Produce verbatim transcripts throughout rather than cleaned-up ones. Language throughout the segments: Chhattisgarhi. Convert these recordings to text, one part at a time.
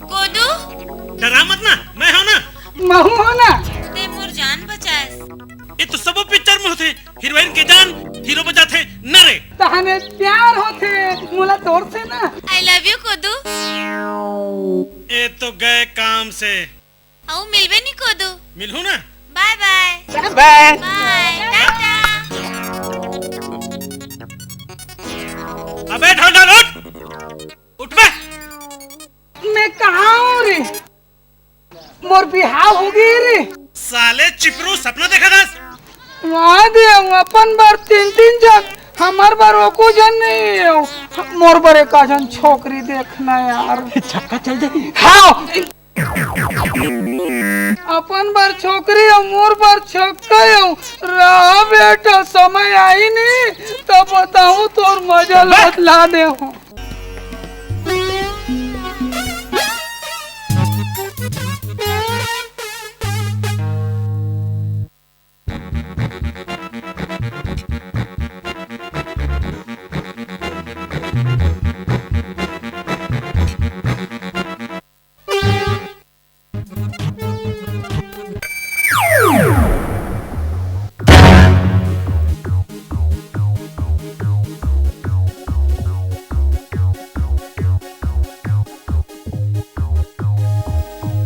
कोदू, डरा मत ना, मैं हूं ना। महू हो ना। ते मोर जान बचास। ये तो सबो पिक्चर में होथे, हीरोइन के जान हीरो बचाथे न रे। तहने प्यार होथे मोला तोर से ना। I love you कोदू। ये तो गए काम से। अउ मिलबे नी कोदू। मिलहू ना। बाय बाय। बाय। बाय। टाटा। अबे ढोलढाल उठ। उठ बे। मैं कहां हूं रे? मोर बिहाव हो गे रे। साले चिपरू सपना देखत हस। वाह दे, अपन बर तीन तीन झन, हमर बर एको झन नहीं हे। मोर बर एक झन छोकरी देखना यार। छक्का चल जाही। हां। अपन बर छोकरी अउ मोर बर छक्का अउ। रहा बेटा, समय आही नी, तब बताहूं तोर मजा बदला देहूं।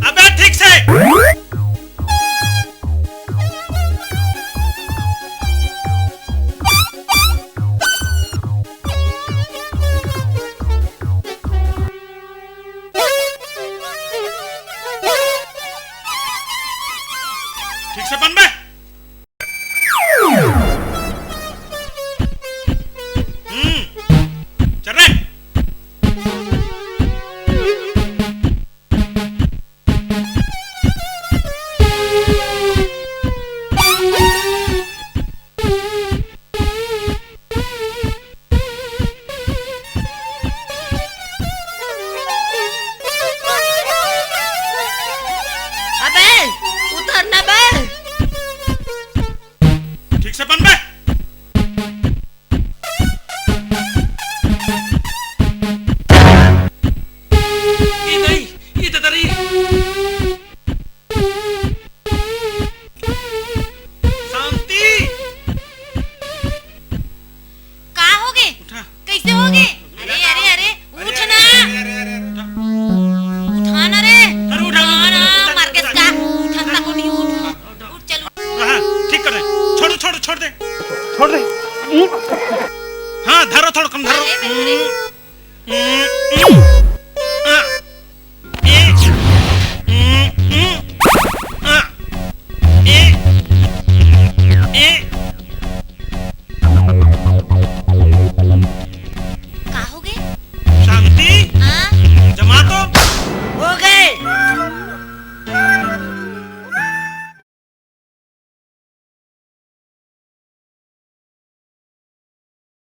अबे ठीक से। ठीक से बन बे। हम्म, चल रे। अबे, उतर ना बे। ठीक से बन बे। ई दई, ई ददरी। शांति। का हो गे? उठा। कैसे हो गे? अरे, अरे, अरे, उठ ना। अरे, अरे, अरे, उठा। उठा ना रे। अरे, उठा, उठा, उठा ना, उठा, उठा, मर गे उठा, का? उठा। उठा, उठा, उठा, उठा। उठ, चल, उठ। रहा, ठीक कर दे। छोड़, छोड़, छोड़ दे। छोड़ दे। हाँ, धरो, थोड़ा कम धरो। अरे, अरे, अरे।